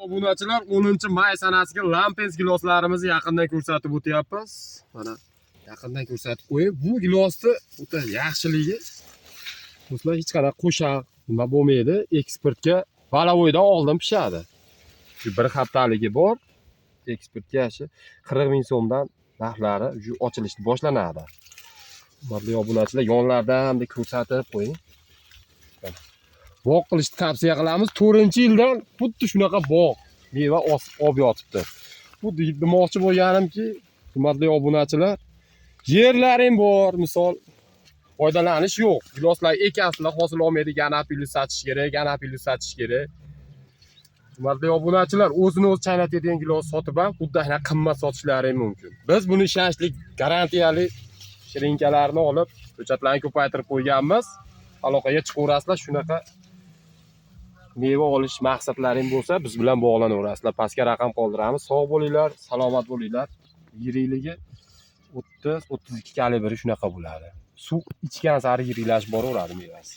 Obunachilar, 10 may sanasiga Lampens giloslarimizni yaqindan ko'rsatib o'tyapmiz. Mana, yaqindan ko'rsatib qo'yib, bu gilosni o'ta yaxshiligi, do'stlar, hech qanaqa qo'shaq nima bo'lmaydi. Eksportga валовой dan oldin pishadi. Shu bir haftaligi bor. Eksportga shu 40 ming so'mdan narxlari уже ochilishni boshlanadi. Hurmatli obunachilar, yonlaridan hamda ko'rsatib qo'ying. Mana. Bog' qilishni tavsiya qilamiz. 4-yildan xuddi shunaqa bog' meva osib olib yotibdi. Bu demoqchi bo'lganimki, hurmatli obunachilar, yerlaring bor, misol, foydalanish yo'q. Giloslar ekasizlar, hosil olmaydi, yana plyus sotish kerak, yana plyus sotish kerak. Hurmatli obunachilar, o'zini o'zi chaynatadigan gilos sotib ham xuddi shunaqa qimmat sotishlari mumkin. Biz buni ishonchli, garantiyali shirinkalarni olib, ko'chatlarni ko'paytirib qo'yganmiz. Aloqaga chiqaverasizlar, shunaqa meva olish maqsadlaring bo'lsa, biz bilan bog'lanaverasizlar. Pastga raqam qoldiramiz. Sog' bo'linglar, salomat bo'linglar. Yirikligi 30, 32 kalibri shunaqa bo'ladi. Suv ichgan sari yiriklashib boraveradi mevasi.